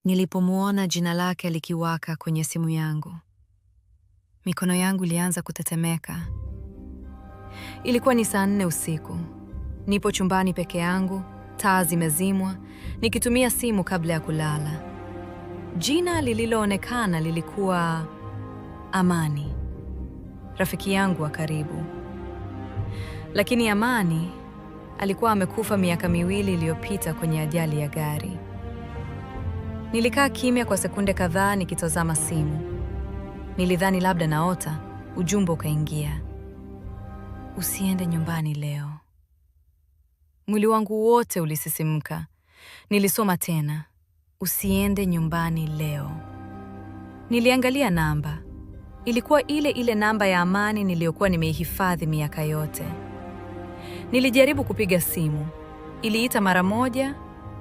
Nilipomuona jina lake likiwaka kwenye simu yangu, mikono yangu ilianza kutetemeka. Ilikuwa ni saa 4 usiku. Nipo chumbani peke yangu, taa zimezimwa, nikitumia simu kabla ya kulala. Jina lililoonekana lilikuwa Amani, rafiki yangu wa karibu. Lakini Amani alikuwa amekufa miaka 2 iliyopita kwenye ajali ya gari. Nilikaa kimya kwa sekunde kadhaa nikitazama simu. Nilidhani labda naota, ujumbe ukaingia. Usiende nyumbani leo. Mwili wangu wote ulisisimka. Nilisoma tena. Usiende nyumbani leo. Niliangalia namba. Ilikuwa ile ile namba ya Amani niliyokuwa nimeihifadhi miaka yote. Nilijaribu kupiga simu. Iliita mara moja,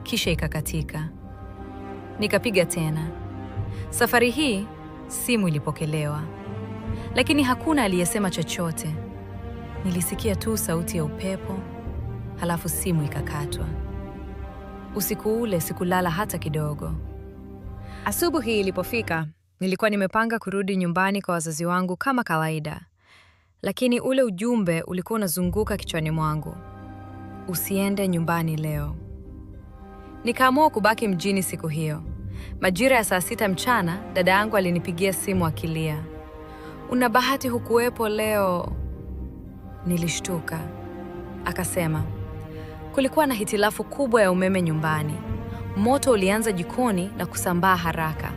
kisha ikakatika. Nikapiga tena. Safari hii simu ilipokelewa, lakini hakuna aliyesema chochote. Nilisikia tu sauti ya upepo, halafu simu ikakatwa. Usiku ule sikulala hata kidogo. Asubuhi ilipofika, nilikuwa nimepanga kurudi nyumbani kwa wazazi wangu kama kawaida, lakini ule ujumbe ulikuwa unazunguka kichwani mwangu: usiende nyumbani leo. Nikaamua kubaki mjini siku hiyo. Majira ya saa 6 mchana, dada yangu alinipigia simu akilia, una bahati hukuwepo leo. Nilishtuka. Akasema kulikuwa na hitilafu kubwa ya umeme nyumbani. Moto ulianza jikoni na kusambaa haraka.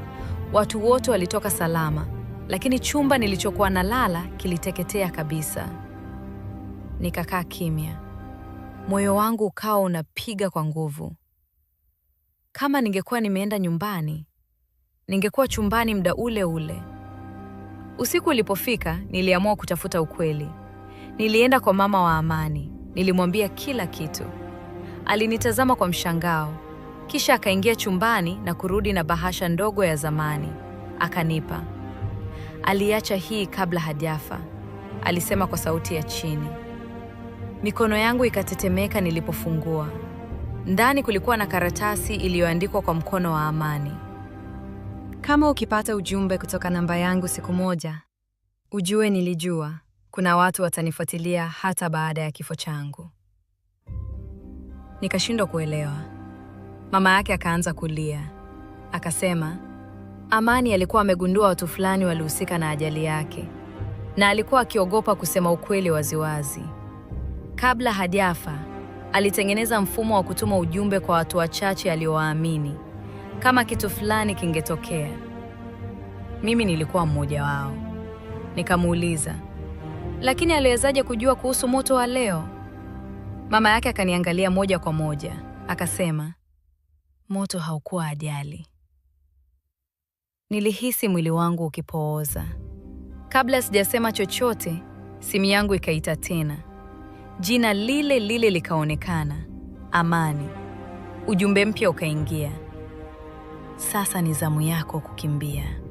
Watu wote walitoka salama, lakini chumba nilichokuwa nalala kiliteketea kabisa. Nikakaa kimya, moyo wangu ukawa unapiga kwa nguvu. Kama ningekuwa nimeenda nyumbani, ningekuwa chumbani muda ule ule. Usiku ulipofika, niliamua kutafuta ukweli. Nilienda kwa mama wa Amani, nilimwambia kila kitu. Alinitazama kwa mshangao, kisha akaingia chumbani na kurudi na bahasha ndogo ya zamani. Akanipa. Aliacha hii kabla hajafa, alisema kwa sauti ya chini. Mikono yangu ikatetemeka nilipofungua. Ndani kulikuwa na karatasi iliyoandikwa kwa mkono wa Amani. Kama ukipata ujumbe kutoka namba yangu siku moja, ujue nilijua kuna watu watanifuatilia hata baada ya kifo changu. Nikashindwa kuelewa. Mama yake akaanza kulia. Akasema, Amani alikuwa amegundua watu fulani walihusika na ajali yake na alikuwa akiogopa kusema ukweli waziwazi. Kabla hajafa, alitengeneza mfumo wa kutuma ujumbe kwa watu wachache aliowaamini kama kitu fulani kingetokea. Mimi nilikuwa mmoja wao. Nikamuuliza, lakini aliwezaje kujua kuhusu moto wa leo? Mama yake akaniangalia moja kwa moja, akasema, moto haukuwa ajali. Nilihisi mwili wangu ukipooza. Kabla sijasema chochote, simu yangu ikaita tena. Jina lile lile likaonekana, Amani. Ujumbe mpya ukaingia. Sasa ni zamu yako kukimbia.